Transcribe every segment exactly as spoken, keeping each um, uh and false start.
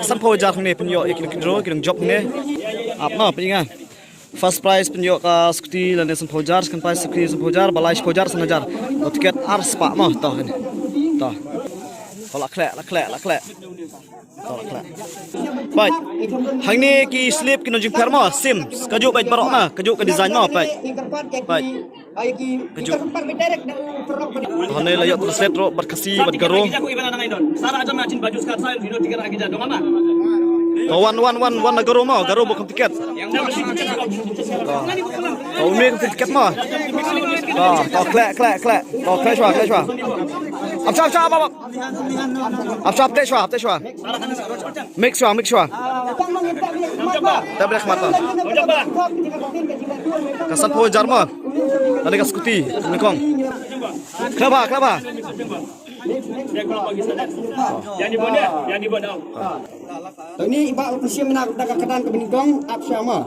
Sanphew hajar hangne pynïoh ïa ki lucky draw, ki nongjop hangne. Ap noh, pynïoh nga. First prize pynïoh ka scooty lane sanphew hajar, second prize scooty sanphew hajar, ba lai shiphew hajar, san hajar. Ïoh tiket ar spah mo, to hangne. To. To la khleh, la khleh, la khleh. To la khleh. Bad hangne ki slip ki nongjingpher mo, sim. Kajuh bad baroh na, kajuh ka design mo, bad. Bad. Kajuh. Hangne la ïoh translate ruh bad Khasi bad Garo. To wan wan wan wan na Garo mo, Garo bok tiket. To. To umi tiket mo. To, to khleh khleh khleh. To khleh shwa, khleh shwa. Ap shwa, ap shwa, ap, ap. Ap shwa, ap teh shwa, ap teh shwa. Mix shwa, mix shwa. Tap deh khmat. Ka sanphew hajar mo. Lane ka scooty, nyngkong. Khleh bha, khleh bha. To ni i Bah u pynshim na ka kyrdan kaba nyngkong, ap shwa mo.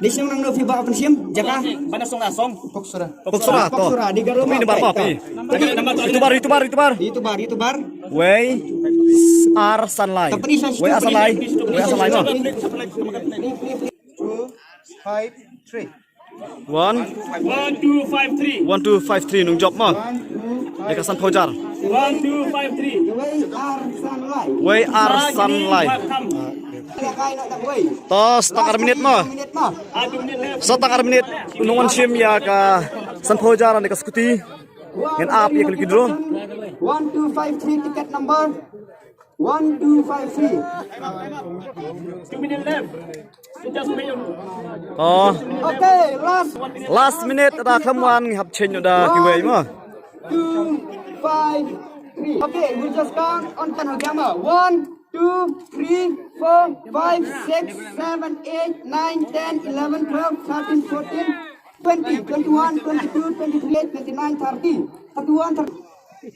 Ni shnong nangno phi Bah u pynshim, jaka? Ban da song da song. Poksura. Poksura, to. Poksura, di Garo. Phi nambar mo phi? Itu bar, itu bar, itu bar. Itu bar, itu bar. Wei ar san lai. Wei ar san lai. Wei ar san lai mo. Two, five, three. One. One, two, five, three. One, two, five, three, nongjop mo. Ïa ka sanphew hajar. One, two, five, three. Wei ar san lai. Wei ar san lai. To, sa tang ar minit mo. Sa tang ar minit. U nongwan shim ïa ka sanphew hajar lane ka scooty. Ngan ap ïa ka lucky draw. One, two, five, three, ticket number. One, two, five, three. Two minutes left. Just wait. Oh. Okay, last. Last minute, da khlem wan, ngi hap change da kiwei mo. Two, five, three. Okay, we just count on ten, okay, mo. One, two, three, four, five, six, seven, eight, nine, ten, eleven, twelve, thirteen, fourteen, twenty, twenty-one, twenty-two, twenty-three, twenty-nine, thirty, thirty-one, thirty,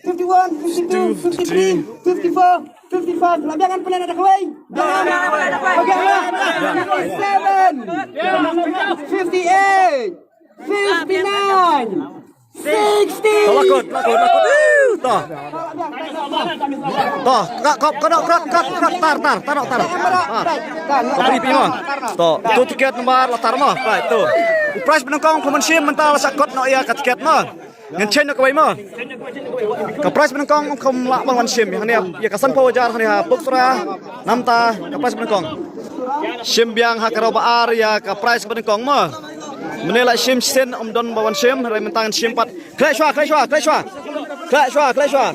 fifty-one, fifty-two, fifty-three, fifty-four, fifty-five. Lah biang kan pynlong da kawei? Biang. Biang. Fifty-seven. Fifty-eight. Fifty-nine. Sixty. To, la kut, la kut, la kut. Iu, to. To, ka, ka, ka, ka, ka, ka, tar, tar, tar, tar. Tar. Pi, pi mo. To, tu tiket nambar la tar mo. Right, tu. U prize ba nyngkong phi wan shim mynta la shah kot noh ïa ka tiket mo. Ngan change noh kawei mo. Ka prize ba nyngkong ym kham lah ban wan shim. Hangne ïa ka sanphew hajar hangne ha Poksura. Namta ka prize ba nyngkong. Shim biang ha ka row ba ar ïa ka prize ba nyngkong mo. Mynne la shim shisien ym don ba wan shim, hynrei mynta ngan shim pat. Khleh shwa, khleh shwa, khleh shwa. Khleh shwa, khleh shwa.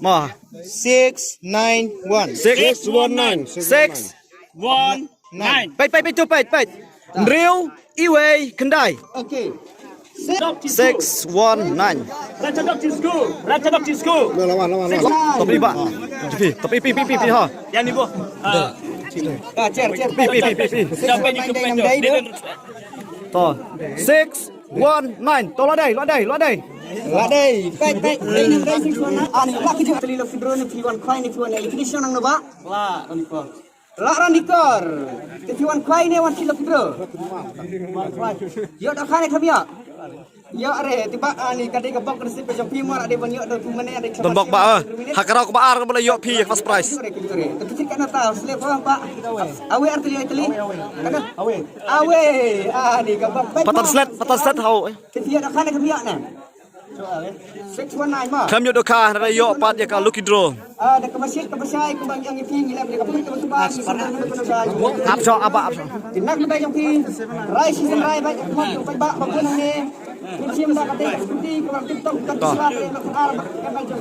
Mo. Six nine one. Six. Six one nine. Six. One nine. Peit, peit, peit tu, peit, peit. Hynriew, iwei, khyndai. Okay. Six one nine. Racha Dok Chisku. Racha Dok Chisku. Lawan, lawan, lawan. Tapi ba. Tapi, tapi, pi, pi, pi, pi, ha. Yang ni, Bu. Ah. Ah, chair, chair. Pi, pi, pi, pi, pi. Siapa ni? To. Six one nine. To, la dei, la dei, la dei. La dei. Peit, peit. Six one nine. Ah, ni, la kejut. Tali lo fidro ni, fidro ni, fidro ni. Ini shnong nang no ba? La, ni ko. Lah Ranikor. Te phi wan khwai ne wan shu lucky draw. Ïoh da kane kham ïoh. Ïoh re, te ba ani ka dei ka bok receipt ka jong phi mo, dei ban ïoh da tu mane, dei. Don bok ba, ah. Ha ka row kaba ar ba la ïoh phi first prize. Te phi ka na ta slip ba. Awe ar tali tali. Awe. Awe. Ani ka bok. Patan slot, patan slot hau. Te phi ïoh da kane kham ïoh ne. Six one nine ma. Kham ïoh dohkha, hynrei ïoh pat ïa ka lucky draw. Ah, da kaba shit kaba shai, kaba ïang ïa phi, ngi lap da kaba shit kaba shai. Ap sha, ap, ap sha. Te na ka bai jong phi. Rai shisien rai bai, ka mot jong phi ba, ba bun hangne. Phi shim da ka dei ka scooty, kaba tip top, ka sla, ka ba ka bai jong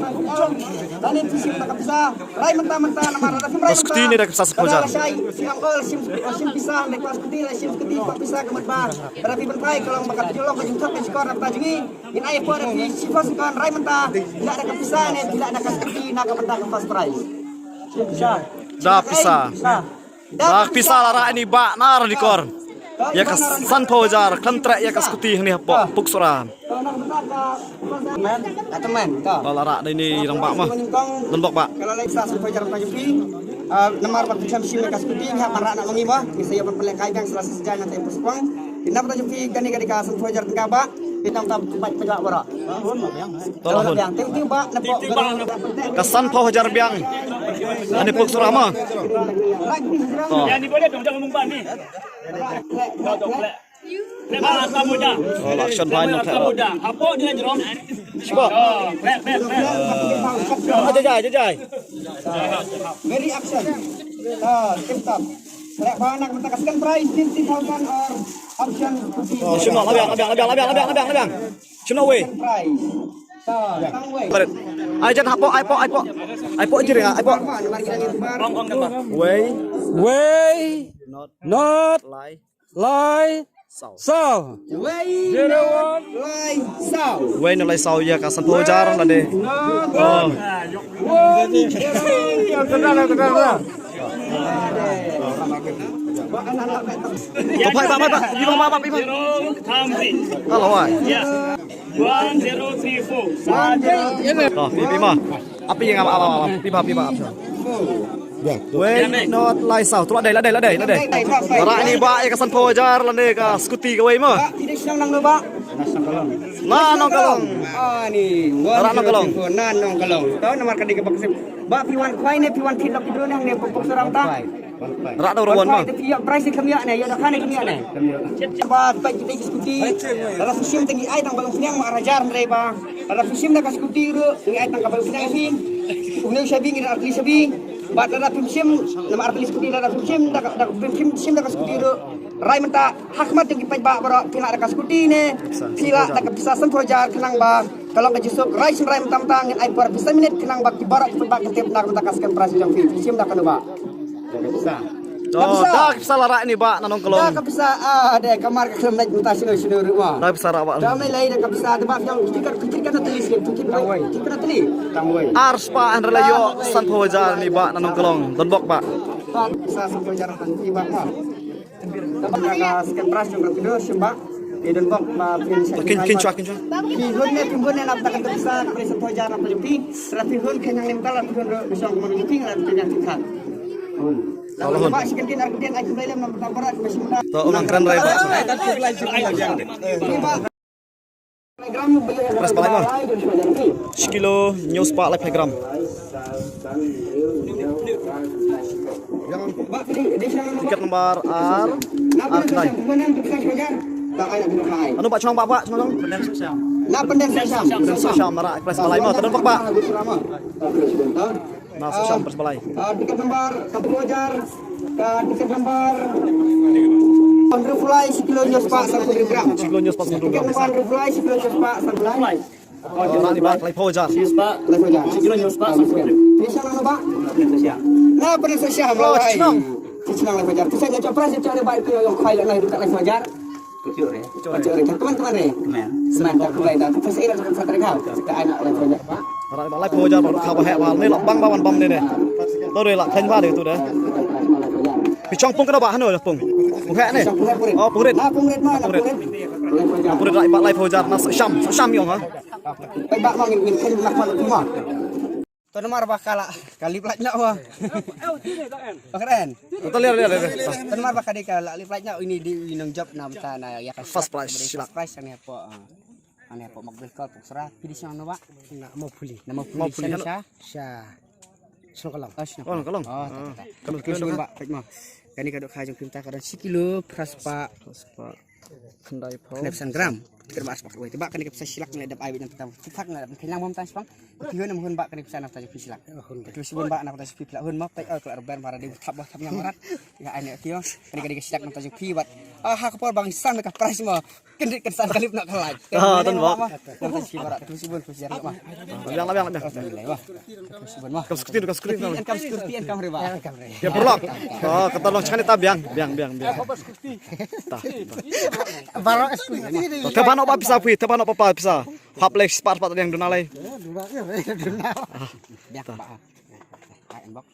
phi. Da ne phi shim da ka pisa. Rai mynta mynta, namar da phi rai mynta. Ka scooty ne da ka pisa sepuluh hajar. Shai, shim ol, shim, shim pisa, da ka scooty, rai shim scooty, ka pisa ka mot ba. Da phi ban rai ka long ba ka jong long ka jingthok ka jingkor na ka bynta jong ngi. Ngin ai por ïa phi shiphew second, rai mynta. Phi lah da ka pisa ne, phi lah da ka scooty na ka bynta ka first prize. Da pisa. Da pisa la rah ïa i Bah Ranikor. Ïa ka sanphew hajar, khlem treh ïa ka scooty hangne hapoh Puksora. Ataman, to. La rah da ine i rangbah ma. Don bok bah. Ka la leh pisa sanphew hajar ka jong phi. Ah, namar ba phi khlem shim ïa ka scooty, ngi hap ban rah noh ma ngi mo. Ngi sa ïoh ban pynlehkai biang sa la shisha na te puspong. Ina pata jong phi kane ka dei ka san phew hajar tyngka ba. Ina pata pat pajak bara. To la hun. Biang, tip tip ba na pok. Ka san phew hajar biang. Ani pok surama. To. Ya ni boleh dong, jangan mumpan ni. Dok, dok, dok. Lepas apa muda? Oh, la shon bai nok. Apa muda? Apa dia jerong? Shiba. Oh, back, back, back. Ah, jajai, jajai. Very action. Ah, tip top. Select ba nak minta kaskan prize fifty thousand or option fifty. Oh, shim noh, labiang, labiang, labiang, labiang, labiang, labiang. Shim noh wei. Prize. Ah, tang wei. Barit. Ai jan hapo, ai po, ai po. Ai po jiring, ai po. Ong, ong, ong. Wei. Wei. Not. Not. Lai. Lai. Saw. Saw. Wei. Zero one. Lai saw. Wei na lai saw ïa ka san phew hajar lade. Oh. One zero. Ïa, kena lah, kena lah. To phai ba, phai ba. Pi ba, ba, ba, pi ba. Hello, ai. One zero three four. To, pi, pi ma. Api nga ba, ba, ba, pi ba, pi ba. Wei, not lai saw. Tu la dei, la dei, la dei, la dei. Ra ni ba ïa ka san phew hajar lane ka scooty kawei ma. Ba, ti dei shnong nang ba. Na Nongkalong. Ah, ni. Ra Nongkalong. Na Nongkalong. Tahu nomor ka dei ka box. Ba phi wan khwai ne, phi wan thit lok ki drone ne, pok pok saram ta. Ra dau rawan ma. Khwai te phi ïoh prize kham ïoh ne, ïoh da kha ne kham ïoh ne. Ba phi ki dei ki scooty. Lada phi shim te ngi ai tang ba long sniang ma rajar hynrei ba. Lada phi shim da ka scooty ruh ngi ai tang ka ba long sniang phi. Une shabi ngi da artli shabi. Bad lada phim shim, namar artylli scooty lada phim shim, da ka, da phim shim, shim da ka scooty ruh. Rai mynta, ha khmat jong ki paidbah baroh, phi lah da ka scooty ne, phi lah da ka pisa san phew hajar khnang ba ka long ka jingsuk. Rai shin rai mynta mynta ngin ai por pisa minit khnang ba ki baroh ki paidbah kin tip na ka bynta ka second prize jong phi. Phi shim da kano ba. Da ka pisa. Da ka pisa. Da ka pisa la rai ni ba na Nongkalong. Da ka pisa, ah, de kamar ka khlem leit mynta shino shino ruh ma. Da ka pisa ra ba. Da me lei da ka pisa da ba jong ki kit ka, ki kit ka na teli sien, ki kit ka na teli. Ar spah hynrei la ïoh san phew hajar ni ba na Nongkalong. Don bok ba. Ba sa san phew hajar ni ba ma. Ka second prize jong ka video shim ba. Ki don bok ba pin. Kin, kin chwa, kin chwa. Ki hun ne, ki hun ne nap da ka pisa, ka san phew hajar nap da pin. Ra pin hun kin nang lim kala pin hun ro shong ko pin ra pin yang kin khan. Hun. Kalau hun. Ba shi kin kin ar kin ai kin lem nap da barat ba shim da. To, um, nang kren rai ba. Ni ba. Press palai ma. Shi kilo hynñiew spah laiphew gram. Tiket nombar ar, ar khyndai. Ano ba chong ba ba chong? Na Pyndeng Sohsham. Pyndeng Sohsham, mara press palai ma. Tadon ba ba. Na Sohsham, press palai. Ah, tiket nombar, ka phew hajar, ka tiket nombar. Hynriew phew lai, shi kilo hynñiew spah, san phew gram. Shi kilo hynñiew spah, san phew gram. Tiket nombar hynriew phew lai, shi kilo hynñiew spah, san phew lai. Oh, ni ba, laiphew hajar. Shi spah, laiphew hajar. Shi kilo hynñiew spah, san phew gram. Ni sha na ba? Na Pyndeng Sohsham, oh, lai. Shi chnong laiphew hajar. Pisa ïa chopra, ïa chopra, ba ïa ïong khwai ïa na, ïa laiphew hajar. Kutiuh re. Kutiuh re. Teman, teman re. Teman. Teman, dah kulai dah. Kita saya dah satu kali kau. Kita anak orang banyak, Pak. Ara ba laiphew hajar ba ka ba heh ba ne la bang ba wan bam ne ne. To re la khlaiñ ba de tu de. Phi chong pung ka ba hano pung. Pung heh ne. Oh, pung rit. Ah, pung rit ma, pung rit. Pung rit la ba laiphew hajar na Sohsham, Sohsham ïong ha. Bai ba ma ngin ngin khlaiñ na ma tu ma. To namar ba ka la, ka lip lait noh ba. Ba kren. To ler, ler, ler. To namar ba ka dei ka la lip lait noh, ini dei u nongjop na bynta na ïa ka first prize, first prize. First prize, ane hapoh, ah, ane hapoh Mokbel Kol, Poksora, phi dei shnong naba? Na Mawphuli. Na Mawphuli, Mawphuli, sha, sha. Shnong Kalong. Oh, Shnong Kalong. Oh, ta, ta, ta. Kano kilo ba? Kane ka dohkha jong phi mynta ka don shi kilo phra spah. Phra spah. Khyndai phew. Khyndai phew san gram. Khyndai phew san gram. Te ba kane ka pisa shi lak ne dap ai bad nang tam. Tik tak ne dap kane lang bam tang spang. Phi hun em hun ba kane ka pisa na ta phi shi lak. Hun. Phi shi bun ba na ta phi lak hun ma tai oi kla ruben mara de thap ba thap nyam rat. Ya ane kio. Kane kane ka shi lak na ta phi bat. Ah ha ka por bang sang ka price ma. Kendit kan san kalip nak kalai. Ah, tan ba. Na ta phi bara. Phi shi bun phi shi ma. Biang lah biang lah biang. Phi shi bun ma. Kam screen kam screen. Kam security kam re ba. Ya perlok. Oh, kata long chani ta biang biang biang biang. Ta. Baroh exclusive. Te ba noh ba pisa phi, te ba noh ba pisa. Hap leh spah spah tadi yang duna lai. Duna, ya, duna. Biak ba. Ai inbox.